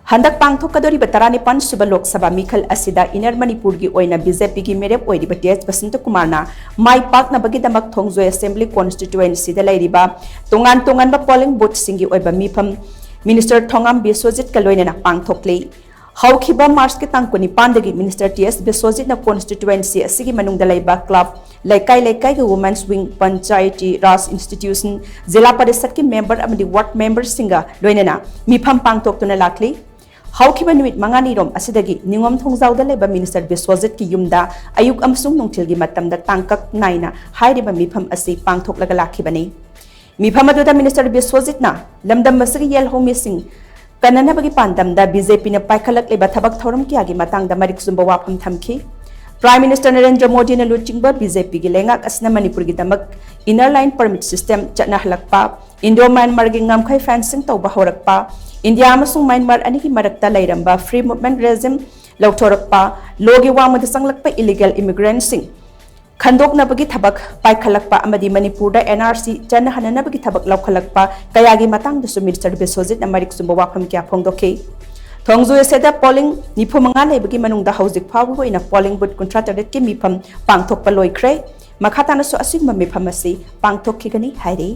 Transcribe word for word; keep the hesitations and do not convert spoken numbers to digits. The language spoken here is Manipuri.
ꯍꯟꯗꯛ ꯄꯥꯡꯊꯣꯛꯀꯗꯧꯔꯤꯕ ꯇꯔꯥꯅꯤꯄꯥꯟ ꯁꯨꯕ ꯂꯣꯛ ꯁꯚꯥ ꯃꯤꯈꯜ ꯑꯁꯤꯗ ꯏꯟꯅꯔ ꯃꯅꯤꯄꯨꯔꯒꯤ ꯑꯣꯏꯅ ꯕꯤ ꯖꯦ ꯄꯤꯒꯤ ꯃꯤꯔꯦꯞ ꯑꯣꯏꯔꯤꯕ ꯇꯤ ꯑꯦꯁ ꯕꯁꯟꯇ ꯀꯨꯃꯥꯔꯅ ꯃꯥꯏ ꯄꯥꯛꯅꯕꯒꯤꯗꯃꯛ ꯊꯣꯡꯖꯣꯏ ꯑꯦꯁꯦꯝꯕ꯭ꯂꯤ ꯀꯣꯟꯁꯇꯤꯇ꯭ꯌꯨꯑꯦꯟꯁꯤꯗ ꯂꯩꯔꯤꯕ ꯇꯣꯉꯥꯟ ꯇꯣꯉꯥꯟꯕ ꯄꯣꯂꯤꯡ ꯕꯨꯊꯁꯤꯡꯒꯤ ꯑꯣꯏꯕ ꯃꯤꯐꯝ ꯃꯤꯅꯤꯁꯇꯔ ꯊꯣꯉꯥꯝ ꯕꯤꯁ꯭ꯋꯖꯤꯠꯀ ꯂꯣꯏꯅꯅ ꯄꯥꯡꯊꯣꯛꯂꯤ꯫ ꯍꯧꯈꯤꯕ ꯃꯥꯔꯆꯀꯤ ꯇꯥꯡ ꯀꯨꯟꯅꯤꯄꯥꯟꯗꯒꯤ ꯃꯤꯅꯤꯁꯇꯔ ꯇꯤ ꯑꯦꯁ ꯕꯤꯁ꯭ꯋꯖꯤꯠꯅ ꯀꯣꯟꯁꯇꯤꯇ꯭ꯌꯨꯑꯦꯟꯁꯤ ꯑꯁꯤꯒꯤ ꯃꯅꯨꯡꯗ ꯂꯩꯕ ꯀ꯭ꯂꯕ, ꯂꯩꯀꯥꯏ ꯂꯩꯀꯥꯏꯒꯤ ꯋꯨꯃꯦꯟꯁ ꯋꯤꯡ, ꯄꯟꯆꯥꯌꯇꯤ ꯔꯥꯖ ꯏꯟꯁꯇꯤꯇ꯭ꯌꯨꯁꯟ, ꯖꯤꯂꯥ ꯄꯔꯤꯁꯠꯀꯤ ꯃꯦꯝꯕꯔ ꯑꯃꯗꯤ ꯋꯥꯔꯗ ꯃꯦꯝꯕꯔꯁꯤꯡꯒ ꯂꯣꯏꯅꯅ ꯃꯤꯐꯝ ꯄꯥꯡꯊꯣꯛꯇꯨꯅ ꯂꯥꯛꯂꯤ꯫ ꯍꯧꯈꯤꯕ ꯅꯨꯃꯤꯠ ꯃꯉꯥꯅꯤꯔꯣꯝ ꯑꯁꯤꯗꯒꯤ ꯅꯤꯉꯣꯝ ꯊꯣꯡꯖꯥꯎꯗ ꯂꯩꯕ ꯃꯤꯅꯤꯁꯇꯔ ꯕꯤꯁ꯭ꯋꯖꯤꯠꯀꯤ ꯌꯨꯝꯗ ꯑꯌꯨꯛ ꯑꯃꯁꯨꯡ ꯅꯨꯡꯊꯤꯜꯒꯤ ꯃꯇꯝꯗ ꯇꯥꯡꯀꯛ ꯅꯥꯏꯅ ꯍꯥꯏꯔꯤꯕ ꯃꯤꯐꯝ ꯑꯁꯤ ꯄꯥꯡꯊꯣꯛꯂꯒ ꯂꯥꯛꯈꯤꯕꯅꯤ꯫ ꯃꯤꯐꯝ ꯑꯗꯨꯗ ꯃꯤꯅꯤꯁꯇꯔ ꯕꯤꯁ꯭ꯋꯖꯤꯠꯅ ꯂꯝꯗꯝ ꯑꯁꯤꯒꯤ ꯌꯦꯜꯍꯧꯃꯤꯁꯤꯡ ꯀꯟꯅꯅꯕꯒꯤ ꯄꯥꯟꯗꯝꯗ ꯕꯤ ꯖꯦ ꯄꯤꯅ ꯄꯥꯏꯈꯠꯂꯛꯂꯤꯕ ꯊꯕꯛ ꯊꯧꯔꯝ ꯀꯌꯥꯒꯤ ꯃꯇꯥꯡꯗ ꯃꯔꯤꯛ ꯆꯨꯝꯕ ꯋꯥꯐꯝ ꯊꯝꯈꯤ꯫ ꯄ꯭ꯔꯥꯏꯝ ꯃꯤꯅꯤꯁꯇꯔ ꯅꯔꯦꯟꯗ꯭ꯔ ꯃꯣꯗꯤꯅ ꯂꯨꯆꯤꯡꯕ ꯕꯤ ꯖꯦ ꯄꯤꯒꯤ ꯂꯩꯉꯥꯛ ꯑꯁꯤꯅ ꯃꯅꯤꯄꯨꯔꯒꯤꯗꯃꯛ ꯏꯟꯅꯔ ꯂꯥꯏꯟ ꯄꯔꯃꯤꯠ ꯁꯤꯁꯇꯦꯝ ꯆꯠꯅꯍꯜꯂꯛꯄ, ꯏꯟꯗꯣ ꯃ꯭ꯌꯥꯟꯃꯥꯔꯒꯤ ꯉꯝꯈꯩ ꯐꯦꯟꯁꯤꯡ ꯇꯧꯕ ꯍꯧꯔꯛꯄ, ꯏꯟꯗꯤꯌꯥ ꯑꯃꯁꯨꯡ ꯃ꯭ꯌꯥꯟꯃꯥꯔ ꯑꯅꯤꯒꯤ ꯃꯔꯛꯇ ꯂꯩꯔꯝꯕ ꯐ꯭ꯔꯤ ꯃꯨꯚꯃꯦꯟꯠ ꯔꯦꯖꯤꯝ ꯂꯧꯊꯣꯔꯛꯄ, ꯂꯣꯒꯤ ꯋꯥꯡꯃꯗ ꯆꯪꯂꯛꯄ ꯏꯂꯤꯒꯦꯜ ꯏꯃꯤꯒ꯭ꯔꯦꯟꯠꯁꯤꯡ ꯈꯟꯗꯣꯛꯅꯕꯒꯤ ꯊꯕꯛ ꯄꯥꯏꯈꯠꯂꯛꯄ ꯑꯃꯗꯤ ꯃꯅꯤꯄꯨꯔꯗ ꯑꯦꯟ ꯑꯥꯔ ꯁꯤ ꯆꯠꯅꯍꯟꯅꯅꯕꯒꯤ ꯊꯕꯛ ꯂꯧꯈꯠꯂꯛꯄ ꯀꯌꯥꯒꯤ ꯃꯇꯥꯡꯗꯁꯨ ꯃꯤꯅꯤꯁꯇꯔ ꯕꯤꯁ꯭ꯋꯖꯤꯠꯅ ꯃꯔꯤꯛ ꯆꯨꯝꯕ ꯋꯥꯐꯝ ꯀꯌꯥ ꯐꯣꯡꯗꯣꯛꯈꯤ꯫ ꯊꯣꯡꯖꯨ ꯑꯁꯤꯗ ꯄꯣꯂꯤꯡ ꯅꯤꯐꯨ ꯃꯉꯥ ꯂꯩꯕꯒꯤ ꯃꯅꯨꯡꯗ ꯍꯧꯖꯤꯛ ꯐꯥꯎꯕꯒꯤ ꯑꯣꯏꯅ ꯄꯣꯂꯤꯡ ꯕꯨꯊ ꯀꯨꯟꯊ꯭ꯔꯥ ꯇꯔꯦꯠꯀꯤ ꯃꯤꯐꯝ ꯄꯥꯡꯊꯣꯛꯄ ꯂꯣꯏꯈ꯭ꯔꯦ꯫ ꯃꯈꯥ ꯇꯥꯅꯁꯨ ꯑꯁꯤꯒꯨꯝꯕ ꯃꯤꯐꯝ ꯑꯁꯤ ꯄꯥꯡꯊꯣꯛꯈꯤꯒꯅꯤ ꯍꯥꯏꯔꯤ꯫